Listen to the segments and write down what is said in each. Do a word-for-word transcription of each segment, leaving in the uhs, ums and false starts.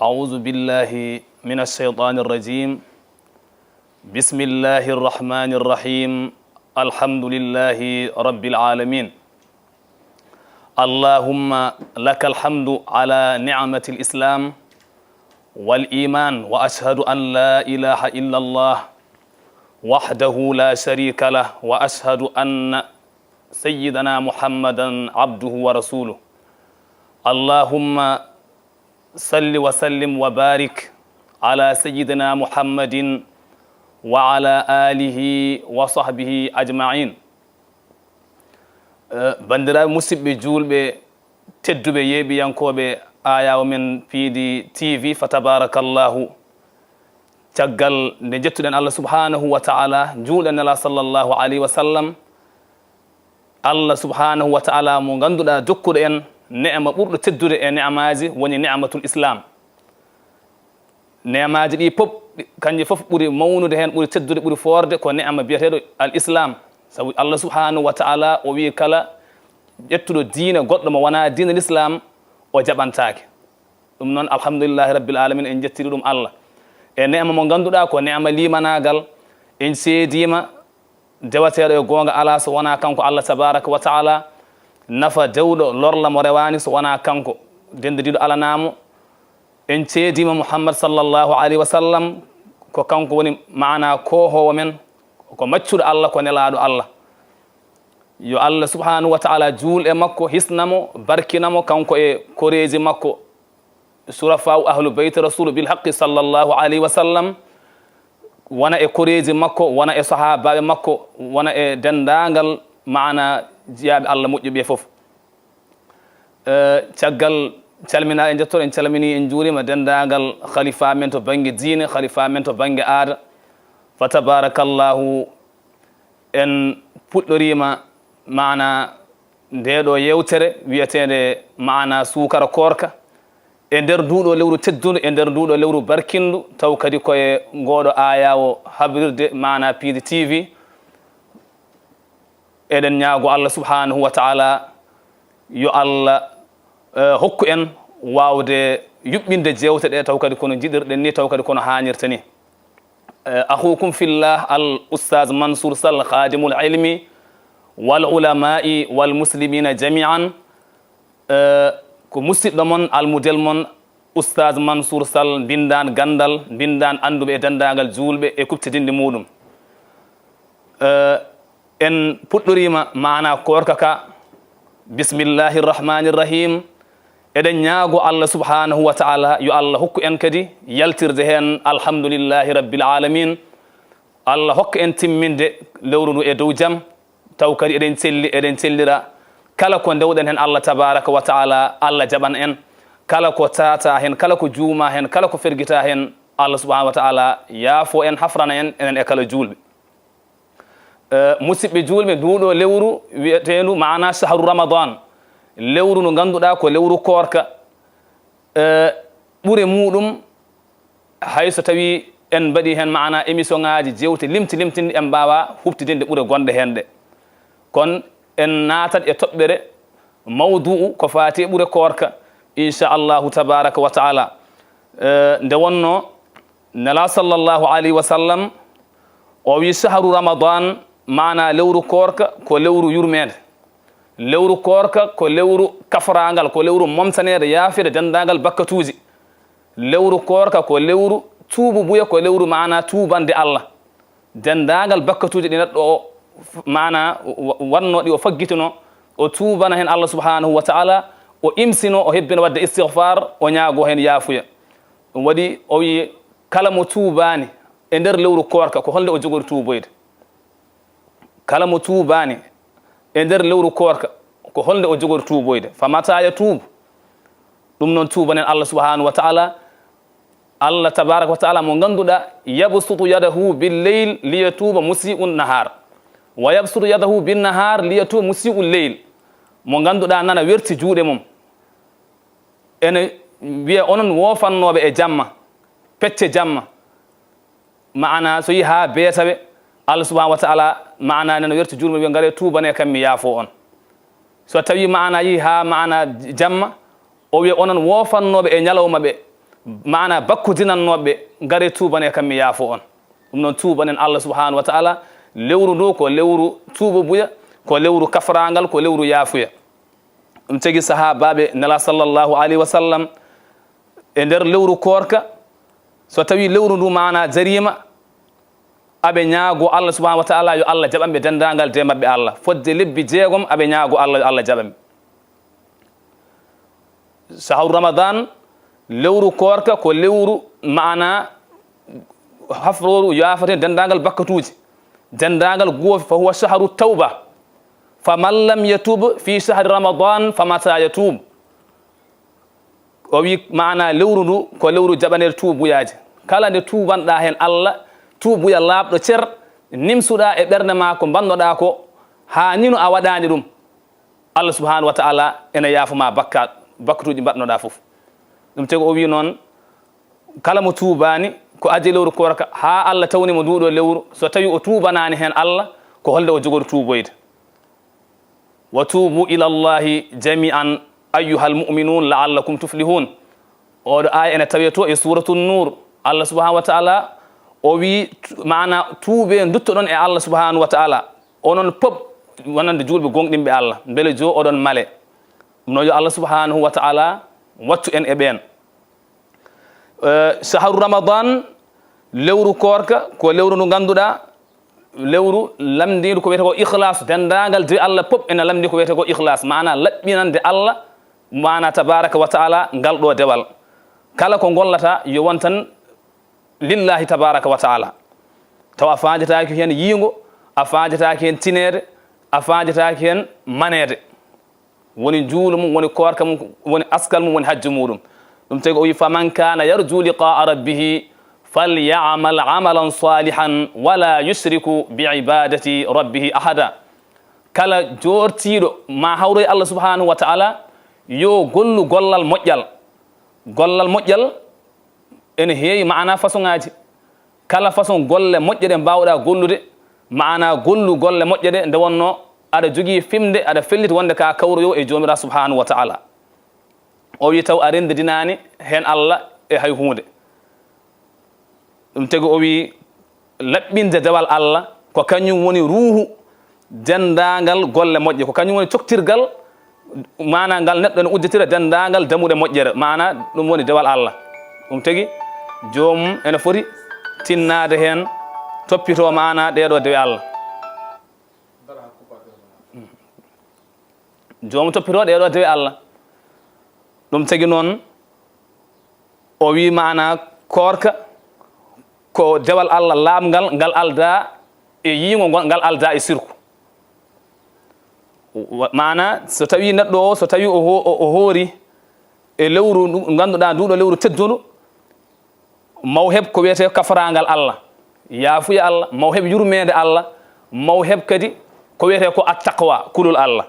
أعوذ بالله من الشيطان الرجيم. بسم الله الرحمن الرحيم. الحمد لله رب العالمين. اللهم لك الحمد على نعمة الإسلام والإيمان، وأشهد أن لا إله إلا الله وحده لا شريك له، وأشهد أن سيدنا محمدا عبده ورسوله. اللهم صل وسلم وبارك على سيدنا محمد وعلى آله وصحبه أجمعين. Eh, banndiraaɓe musidɓe juulɓe tedduɓe yeeɓiyankooɓe Ayawo Men P D T V, fa tabarakallahu. Caggal nde njettuɗen Allah subhanahu wa ta'ala, njuulɗen Nela sallallahu alayhi wa sallam, Allah subhanahu wa ta'ala mo ngannduɗaa jokkuɗo en ne'ama ɓurɗo teddude e ne'amaaji woni ne'amatul Islam. Ne'amaaji ɗi pop, ɗi, kanji fof ɓuri mawnude heen, ɓuri teddude, ɓuri foorde ko ne'ama biyeteeɗo al Islam. Sabu Allah subhanahu wa ta'ala o wi'i kala ƴettuɗo diina goɗɗo mo wonaa diina l'Islam, o jaɓantaake. Ɗum noon, alhamdulillahi rabbil alamin, en njettiri ɗum Allah. E ne'ama mo ngannduɗaa ko ne'ama limanaagal, en seediima dewateeɗo e goonga alaa so wonaa kanko Allah tabaraka wa ta'ala, nafa dewɗo lorla mo rewaani so wonaa kanko, denndodiiɗo alanaamo. En ceediima Muhammad sallallahu alayhi wa sallam, ko kanko woni maanaa koohoowo men, ko maccuɗo Allah, ko nelaaɗo Allah. Yo Allah subhanahu wa ta'ala juul e makko, hisna mo, barkina mo, kanko e koreeji makko, surafa'u ahlu bayti rasulu bil haqqi sallallahu alayhi wa sallam, wona e koreeji makko, wona e sahaabaaɓe makko, wona e denndaangal maana jiyaaɓe Allah moƴƴuɓe fof. Eh, caggal calminaare e njettoor, en calminii, en njuuriima denndaangal khalifa men to bannge diine, khalifa men to bannge aada. Fa tabarakallahu, en puɗɗoriima maana ndee ɗoo yeewtere wiyeteende maana suukara koorka. E nder nduu ɗoo lewru teddundu, e nder nduu ɗoo lewru barkindu, taw kadi ko e ngoo ɗoo ayawo habrirde maana P D T V. Eɗen ñaago Allah subhanahu wa ta'ala yo Allah, eh, hokku en waawde yuɓɓinde jeewte ɗe, taw kadi kono njiɗirɗen ni, taw kadi kono haanirta ni. Eh, akhukum fillah, al ustaz Mansour Sall, khadimul ilmi wal ulama'i wal muslimina jami'an. Eh, ko musidɗo mon, almudel mon, ustaz Mansour Sall, mbinndaan ganndal, mbinndaan annduɓe e denndaangal juulɓe e kuɓtidinɗi muuɗum. Eh, en puɗɗoriima maana koorka ka, bismillahi rrahmani rrahim. Eɗen ñaago Allah subhanahu wa ta'ala yo Allah hokku en kadi yaltirde heen alhamdulillahi rabbil alamin. Allah hokka en timminde lewru ndu e dow jam, taw kadi eɗen celli, eɗen cellira kala ko ndewɗen heen Allah tabaraka wa ta'ala, Allah jaɓan en. Kala ko tata heen, kala ko juuma heen, kala ko fergita heen, Allah subhanahu wa ta'ala yaafo en, hafrana en, enen e kala juulɓe. Eh, musidɓe juulɓe, nduu ɗoo lewru wiyeteendu maana shahru Ramadan, lewru ndu ngannduɗaa ko lewru koorka, eh, ɓure muuɗum, hay so tawii en mbaɗii heen maana émission ŋaaji, jeewte limti limtinɗi, en mbaawaa huɓtidinde ɓure gonɗe heen ɗe. Kono en naatat e toɓɓere mawdu'u ko faati e ɓure koorka, inchallahu tabaraka wa taala. Eh, nde wonnoo Nela sallallahu alayhi wa sallam, o wi, shahru Ramadan, maana lewru koorka, ko lewru yurmeende. Lewru koorka ko lewru kafraangal, ko lewru momtaneede, yaafeede denndaangal bakkatuuji. Lewru koorka ko lewru tuububuya, ko lewru maana tuubande Allah. Denndaangal bakkatuuji ɗi neɗɗo o, f-, maana wa-, wannoo ɗi, o faggitinoo, o tuubana heen Allah subhanahu wa taala, o imsinoo, o hebbina waɗde istigfaar, o ñaagoo heen yaafuya. Ɗum waɗi o wi, kala mo tuubaani e nder lewru koorka, ko holnde o jogori tuuboyde? Kala mo tuubaani e nder lewru koorka, ko holnde o jogori tuuboyde? Fa mata yatuub? Ɗum noon, tuubanen Allah subhanahu wa taala. Allah tabaraka wa taala mo ngannduɗaa, yabsutu yadahu bil leyl liyatuuba musii'u nnahaar, wa yabsutu yadahu bin nahaar liyatuuba musii'u leyl. Mo ngannduɗaa nana werti juuɗe mum, ene wiya, onon woofannooɓe e jamma, pecce jamma, maana so yii haa beetawe, Allah subhanahu wa taala maana nana werti juuɗe mum, wiya, ngare tuubane kam, mi yaafo on. So tawii maana yii haa maana jamma, o wiya, onon woofannooɓe e ñalawma ɓe, maana bakkodinannooɓe, ngare tuubane kam mi yaafo on. Ɗum noon tuubanen Allah subhanahu wa ta'ala, lewru ndu ko lewru tuububuya, ko lewru kafaraangal, ko lewru yaafuya. Ɗum tagi sahaabaaɓe Nela sallallahu alayhi wa sallam e nder lewru koorka, so tawi lewru ndu maana jariima, aɓe ñaago Allah subhanahu wa ta'ala yo Allah jaɓanɓe denndaangal de maɓɓe Allah. Fodde lebbi jeegom aɓe ñaago Allah yo Allah jaɓanɓe. Shahru Ramadan, lewru koorka ko lewru maana hafrooru yaafate denndaangal bakkatuuji, denndaangal goofi, fa huwa shahru tawba. Fa man lam yatub fi shahri Ramadan, fa mata yatub? O wi maana lewru ndu ko lewru jaɓanere tuubuyaaji. Kala nde tuubanɗa heen Allah, tuubuya laaɓɗo cer, nimsuɗa e ɓernde ma ko mbannoɗa ko, haa nino a waɗaani ɗum. Allah subhanahu wa ta'ala ene yaafo ma bakka-, bakkatuuji mbaɗnoɗa fof. Ɗum tagi o wi noon, kala mo tuubaani ko adii lewru koorka, haa Allah tawni mo nduɗo lewru, so tawi o tuubanaani heen Allah, ko holnde o jogori tuuboyde? Wa tuubu ila Allahi jami'an ayyuhal mu'minun la'allakum tuflihun. Oɗo aaya ene tawe to e Suuratul Nuur. Allah subhanahu wa ta'ala o wi, tu-, maana tuube nduttoɗon e Allah subhanahu wa ta'ala. Onon pop wonande juulɓe gonɗinɓe Allah. Mbele jo oɗon male. Ɗum noon yo Allah subhanahu wa ta'ala wattu en e ɓeen. Eh, shahru Ramadan, lewru koorka, ko lewru ndu ngannduɗaa, lewru lamndiindu ko wiyetee ko ikhlas, denndaangal dewe Allah pop ene lamndii ko wiyetee ko ikhlas, maana laɓɓinande Allah, maana tabaraka wa ta'ala ngal ɗo dewal. Kala ko ngollata yo won tan lillahi tabaraka wa ta'ala. Tawa a faajataaki heen yiingo, a faajataaki heen tineede, a faajataaki heen maneede. Woni njuulu mum, woni koorka mum, woni askal mum, woni hajju muɗum. Ɗum tagi o wi, "Faman kana yarju liqa'a rabbihi falyamal amalan salihan wala yushriku bi ibadati rabbihi ahada." Kala joortiiɗo ma hawro e Allah subhanahu wa ta'ala, yo gollu gollal moƴƴal. Gollal moƴƴal ene heewi maana façon ŋaaji. Kala façon golle moƴƴe ɗe mbaawɗa gollude, maana gollu golle moƴƴe ɗe, nde wonno aɗa jogii fimde, aɗa felliti wonde ka kawroyo e Joomiraaɗo subhanahu wa ta'ala. O wi taw a renndidinaani heen Allah e hay huunde. Ɗum tagi o wi laɓɓinde dewal Allah ko kañum woni ruuhu denndaangal golle moƴƴe, ko kañum woni coktirgal, maana ngal neɗɗo ene udditira denndaangal damuɗe moƴƴere, maana ɗum woni dewal Allah. Ɗum tagi joomum ene foti tinnaade heen, toppitoo maana ɗee ɗo dewe Allah. Joomum toppitoo ɗee ɗo dewe Allah. Ɗum tagi noon o wi maana koorka ko dewal Allah laaɓngal, ngal aldaa e yiingo, ngal, ngal aldaa e sirku. Wa-, maana so tawi neɗɗo o, so tawi o ho-, o, o hoori e lewru ndu ngannduɗaa nduɗo lewru teddundu, mawheb ko wiyetee kafaraangal Allah, yaafuya Allah, mawheb yurmeende Allah, mawheb kadi ko wiyetee ko attaqwa, kulol Allah.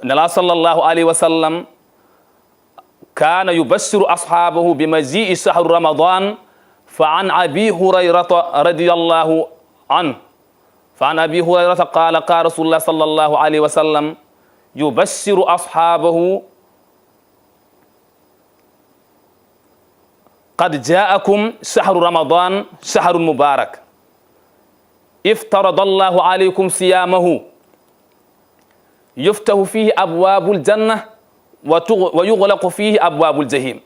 Nela sallallahu alayhi wa sallam كان يبشر أصحابه بمجيء شهر رمضان، فعن أبي هريرة رضي الله عنه، فعن أبي هريرة قال، قال رسول الله صلى الله عليه وسلم يبشر أصحابه: قد جاءكم شهر رمضان شهر مبارك افترض الله عليكم صيامه يفتح فيه أبواب الجنة وتغ-، ويغلق فيه أبواب الجحيم.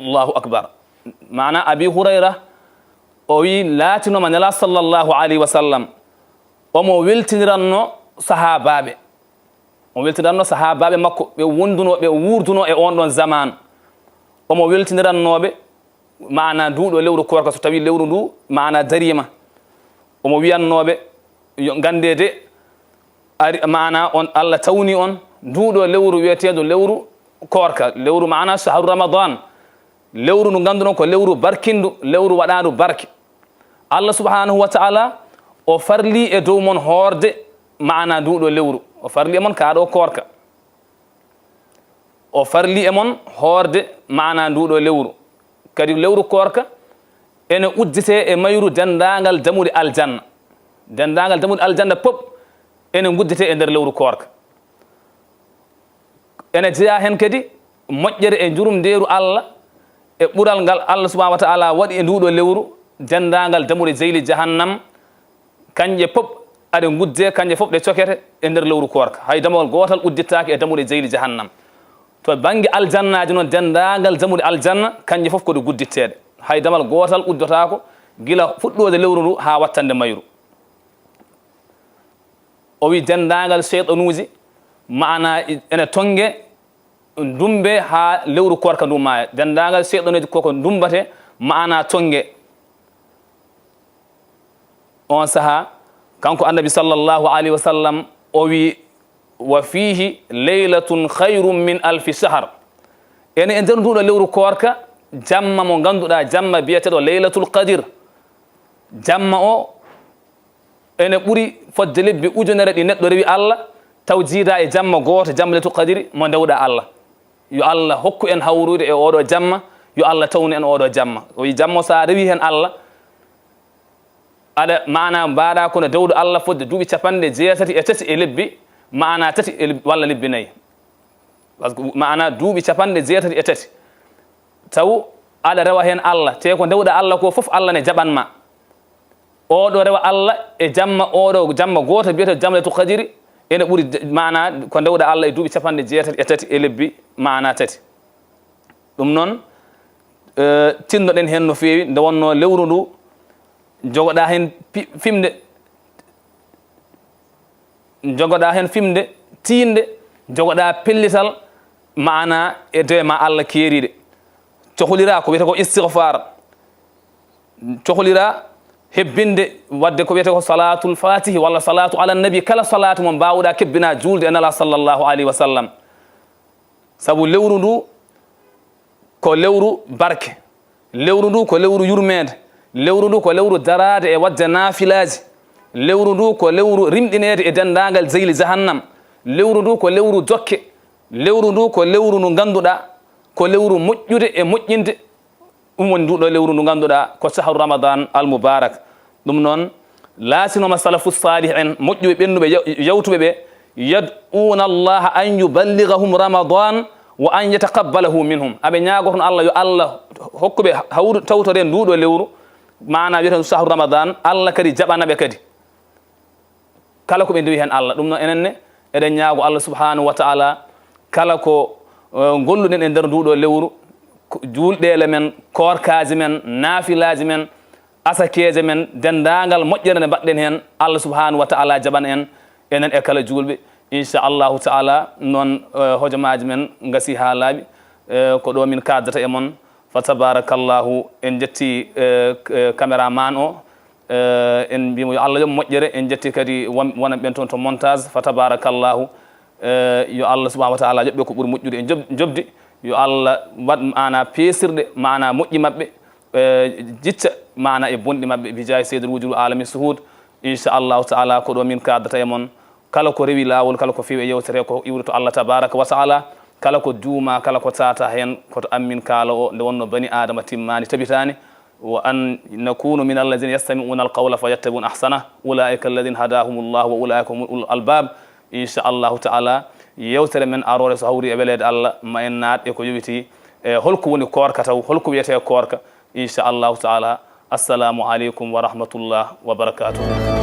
الله أكبر. Maana Abi Hurayra, o wi, laatinoma Nela sallallahu alayhi wa sallam, omo weltiniranno sahaabaaɓe. O weltiniranno sahaabaaɓe makko, ɓe wondunoo, ɓe wuurdunoo e oon ɗoon zaman. Omo weltinirannooɓe maana nduuɗo lewru koorka, so tawi lewru ndu maana dariima. Omo wiyannooɓe, yo nganndee de, ari, maana on, Allah tawni on nduuɗo lewru wiyeteeɗo lewru koorka, lewru maana shahru Ramadan, lewru ndu ngannduɗon ko lewru barkindu, lewru waɗaandu barke. Allah subhanahu wa ta'ala o farli e dow mon hoorde maana nduuɗo lewru, o farli e mon kaa ɗo koorka. O farli e mon hoorde maana nduuɗo lewru. Kadi lewru koorka ene udditee e mayru denndaangal dammuɗe aljanna. Denndaangal dammuɗe aljanna pop ene ngudditee e nder lewru koorka. Ene jeyaa heen kadi moƴƴere e njurumndeeru Allah, E ɓural ngal Allah subhanahu wa ta'ala waɗi e nduɗo lewru, denndaangal dammuɗe jeyli jahannam, kanje pop aɗe ngujje, kanje fof ɗe cokete e nder lewru koorka. Hay dammugal gootal uddittaake e dammuɗe jeyli jahannam. To bannge aljannaaji noon, denndaangal dammuɗe aljanna, kanje fof ko ɗe gudditteeɗe. Hay damal gootal uddotaako gila fuɗɗoode lewru ndu haa wattande mayru. O wi denndaangal seyɗanuuji, maanaa ene tonnge, ndumbe haa lewru koorka ndu maaya. Denndaangal seyɗanuuji koko ndumbate, maanaa tonnge. On sahaa, kanko Annabi sallallahu alayhi wa sallam, o wi, "Wa fiihi laylatun khayrun min alfi shahr." Ene e nder nduɗo lewru koorka, jamma mo ngannduɗaa, jamma biyeteeɗo Laylatul Qadir. Jamma o ene ɓuri fodde lebbi ujunere ɗi neɗɗo rewi Allah, taw jiida e jamma gooto, jamma Laylatul Qadri, mo ndewɗaa Allah. Yo Allah hokku en hawrude e oɗo jamma, yo Allah tawnu en oɗo jamma. O wi jamma o, so a rewi heen Allah, aɗa, maanaa, mbaɗa kono dewɗo Allah fodde duuɓi capanɗe jeetati e tati e lebbi, maanaa, tati e lebbi, walla lebbi nayi. Parce que, maanaa, duuɓi capanɗe jeetati e tati. Taw aɗa rewa heen Allah, te ko ndewɗaa Allah ko fof Allah ne jaɓan ma. Oɗo rewa Allah e jamma, oɗo jamma gooto biyeteeɗo jamma Laylatul Qadri, ene ɓuri, maanaa, ko ndewɗaa Allah e duuɓi capanɗe jeetati e tati e lebbi, maanaa, tati. Ɗum noon, eh, tinnoɗen heen no feewi, nde wonnoo lewru ndu, jogoɗaa heen pi-, fimde, jogoɗaa heen fimde, tiinde, jogoɗaa pellital, maanaa, e dewe ma Allah keeriiɗe. Cohliraa ko wiyetee ko istigfaar. Cohliraa hebbinde waɗde ko wiyetee ko salaatul faatihi walla salaatu ala nabi, kala salaatu mo mbaawɗaa kebbinaa juulde e Nelaaɗo sallallahu alayhi wa sallam. Sabu lewru ndu ko lewru barke. Lewru ndu ko lewru yurmeende. Lewru ndu ko lewru daraade e waɗde naafilaaji. Lewru ndu ko lewru rimɗineede e denndaangal jeyli jahannam. Lewru ndu ko lewru jokke. Lewru ndu ko lewru ndu ngannduɗaa ko lewru moƴƴude e moƴƴinde. Ɗum woni nduɗo lewru ndu ngannduɗaa ko shahru Ramadan al mubarak. Ɗum noon, laatinooma salafu salih en, moƴƴuɓe ɓennuɓe, yaw-, yawtuɓe ɓe, "Yad'uuna Allaha an yuballighahum Ramadan wa an yataqabbalahu minhum." Aɓe ñaagotono Allah yo Allah hokku ɓe hawru tawtore nduɗo lewru, maanaa wiyeten shahru Ramadan, Allah kadi jaɓana ɓe kadi. Kala ko ɓe ndewi heen Allah. Ɗum noon, enen ne, eɗen ñaago Allah subhanahu wa ta'ala, kala ko, eh, ngolluɗen e nder nduɗo lewru, ko juulɗeele men, koorkaaji men, naafilaaji men, asakeeje men, denndaangal moƴƴere nde mbaɗɗen heen, Allah subhanahu wa ta'ala jaɓan en, enen e kala juulɓe. Inchallahu ta'ala, noon, eh, hojomaaji men ngasi haa laaɓi, eh, ko ɗo min kaaddata e mon. Fa tabarakallahu, en njetti, eh, k-, eh, caméraman o, eh, en mbiyamo yo Allah yoɓ moƴƴere, en njetti kadi won-, wonɓe ɓen toon to montage, fa tabarakallahu, eh, yo Allah subhanahu wa ta'ala yoɓ ɓe ko ɓuri moƴƴude e job-, jobdi, yo Allah waɗ maana peesirɗe, maana moƴƴi maɓɓe, eh, jicca maana e bonɗi maɓɓe, bi jaahi Seydul Wujudi Alamin Suhud. Inchallahu ta'ala, ko ɗo min kaaddata e mon. Kala ko rewi laawol, kala ko fewi e yewtere, ko iwri to Allah tabaraka wa ta'ala. Kala ko juuma, kala ko tata heen, ko to an min kaala o, nde wonno bani Adama timmaani, tabitaani. Wa an nakunu min alladhina yastami'una alqawla fayattabi'una ahsana. Ulaika alladhina hadahumullahu wa ulaika hum ulul albab. Inchallahu ta'ala, yewtere men aroore, so hawri e weleede Allah, ma en naat e ko yowiti e holko woni koorka taw, holko wiyetee koorka. Inchallahu ta'ala. Assalamu aleykum wa rahmatullah wa barakatuh.